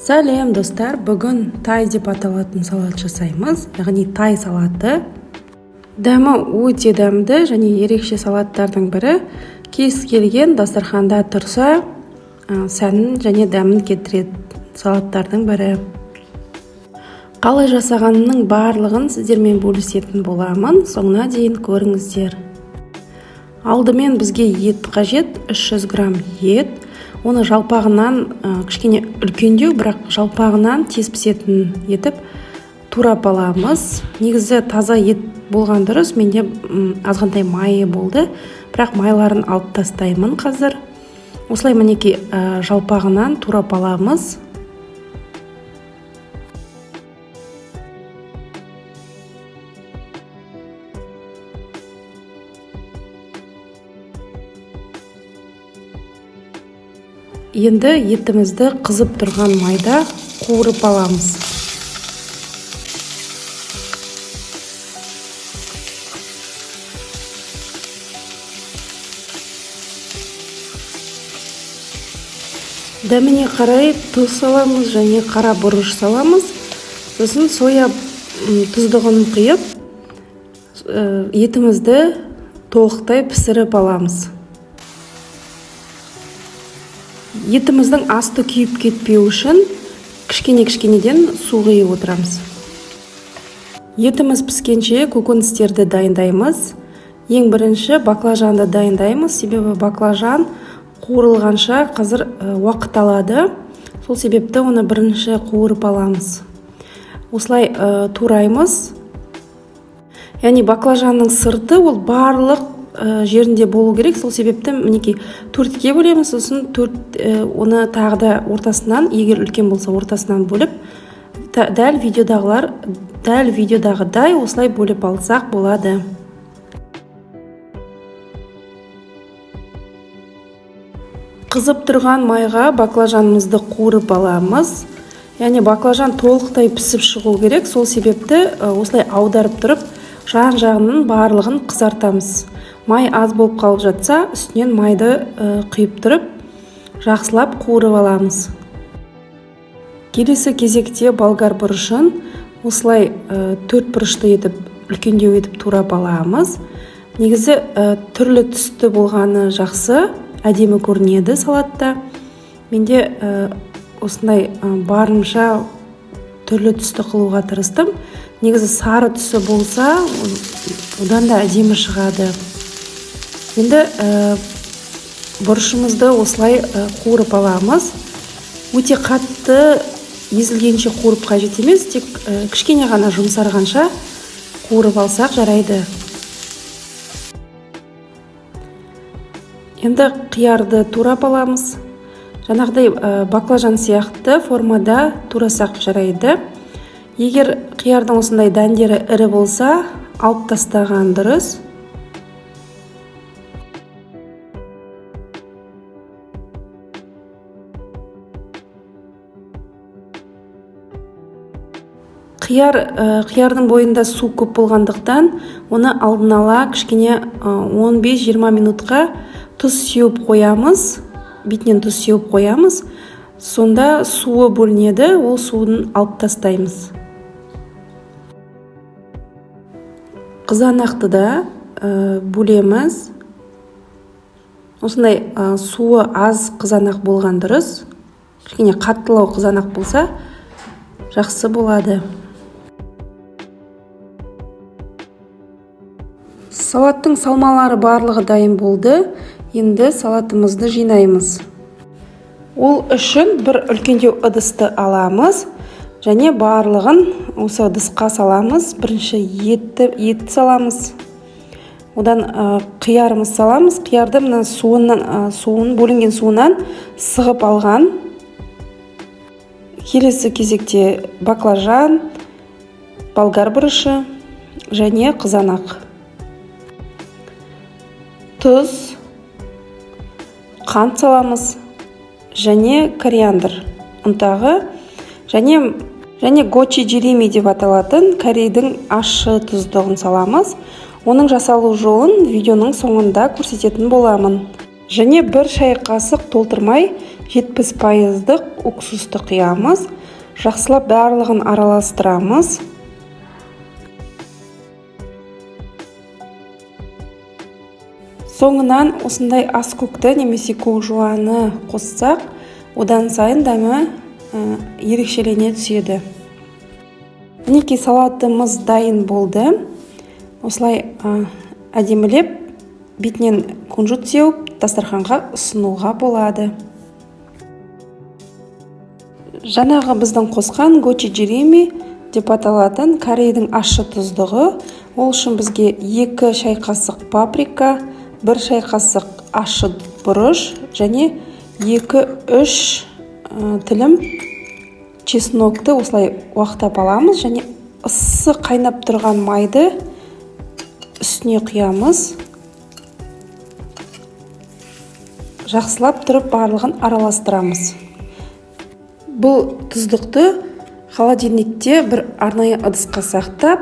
Сәлем, достар! Бүгін тай деп аталатын салат жасаймыз, яғни тай салаты. Дәмі өте дәмді және ерекше салаттардың бірі. Кез келген дастарханда тұрса, сәнін және дәмін келтіретін салаттардың бірі. Қалай жасағанымның барлығын сіздермен бөлісетін боламын, соңына дейін көріңіздер. Алдымен бізге ет қажет, 300 грамм ет. Оны жалпағынан, кішкене үлкендеу, бірақ жалпағынан тез пісетін етіп турап аламыз. Негізі таза ет болған дұрыс, менде азғантай майы болды, бірақ майларын алып тастаймын қазір. Осылай, мінекей, жалпағынан турап аламыз. Енді етімізді қызып тұрған майда қуырып аламыз. Дәміне қарай тұз саламыз және қара бұрыш саламыз. Сосын соя тұздығын құйып, етімізді толықтай пісіріп аламыз. Етіміздің асты күйіп кетпеу үшін кішкене-кішкенеден су құйып отырамыз. Етіміз піскенше көкөністерді дайындаймыз. Ең бірінші баклажанды дайындаймыз, себебі баклажан қуырылғанша қазір уақыт алады. Сол себепті оны бірінші қуырып аламыз. Осылай тураймыз. Яғни баклажанның сырты ол барлық жерінде болу керек, сол себепті, мінекей, төртке бөлеміз, сосын төрт, оны тағы да ортасынан, егер үлкен болса, ортасынан бөліп, дәл видеодағыдай осылай бөліп алсақ болады. Қызып тұрған майға баклажанымызды қуырып аламыз. Яғни баклажан толықтай пісіп шығу керек, сол себепті осылай аударып тұрып, жан-жағының барлығын қызартамыз. Май аз болып қалып жатса, үстінен майды құйып тұрып, жақсылап қуырып аламыз. Келесі кезекте болгар бұрышын осылай төрт бұрышты етіп, үлкендеу етіп турап аламыз. Негізі түрлі түсті болғаны жақсы, әдемі көрінеді салатта. Менде осындай барынша түрлі түсті қылуға тырыстым. Негізі сары түсі болса, одан да әдемі шығады. Енді бұрышымызды осылай қуырып аламыз. Өте қатты езілгенше қуырып қажет емес, тек кішкене ғана жұмсарғанша қуырып алсақ жарайды. Енді қиярды турап аламыз. Жаңағыдай баклажан сияқты формада турасақ жарайды. Егер қиярдың осындай дәндері ірі болса, алып тастаған дұрыс. Қиярдың бойында су көп болғандықтан, оны алдын ала кішкене 15-20 минутқа тұз сеуіп қоямыз, бетінен тұз сеуіп қоямыз. Сонда суы бөлінеді, ол суын алып тастаймыз. Қызанақты да бөлеміз. Осындай суы аз қызанақ болған дұрыс. Кішкене қаттылау қызанақ болса, жақсы болады. Салаттың салмалары барлығы дайын болды. Енді салатымызды жинаймыз. Ол үшін бір үлкендеу ыдысты аламыз және барлығын осы ыдысқа саламыз. Бірінші етті саламыз. Одан қиярымыз саламыз. Қиярды мына суын, бөлінген суынан сығып алған. Келесі кезекте баклажан, болгар бұрышы және қызанақ. Тұз, қант саламыз және кориандр ұнтағы және гочи джирими деп аталатын корейдің ащы тұздығын саламыз. Оның жасалу жолын видеоның соңында көрсететін боламын. Және бір шай қасық толтырмай 70 пайыздық уксусты құямыз. Жақсылап барлығын араластырамыз. Соңынан осындай аскөкті немесе көкжуаны қоссақ, одан сайын дәмі ерекшелене түседі. Мінекей, салатымыз дайын болды. Осылай әдемілеп бетінен кунжут сеуіп, дастарханға ұсынуға болады. Жаңағы біздің қосқан гочу-джирими деп аталатын корейдің ащы тұздығы. Ол үшін бізге 2 шай қасық паприка, 1 шай қасық ащы бұрыш және 2-3 тілім чеснокты осылай уақтап аламыз және ыссы қайнап тұрған майды үстіне құямыз. Жақсылап тұрып барлығын араластырамыз. Бұл тұздықты холодильникте бір арнайы ыдысқа сақтап,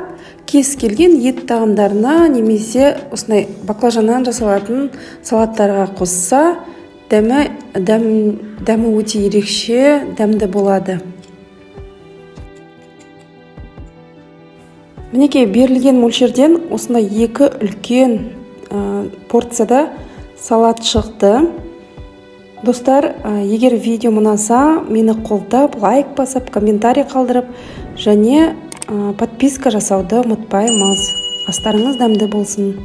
кез келген ет тағамдарына немесе осындай баклажаннан жасалатын салаттарға қосса, дәмі өте ерекше дәмді болады. Мінекей, берілген мөлшерден осындай екі үлкен порцияда салат шықты. Достар, егер видео ұнаса, мені қолдап, лайк басып, комментарий қалдырып және подписка жасауды ұмытпаймыз. Астарыңыз дәмді болсын!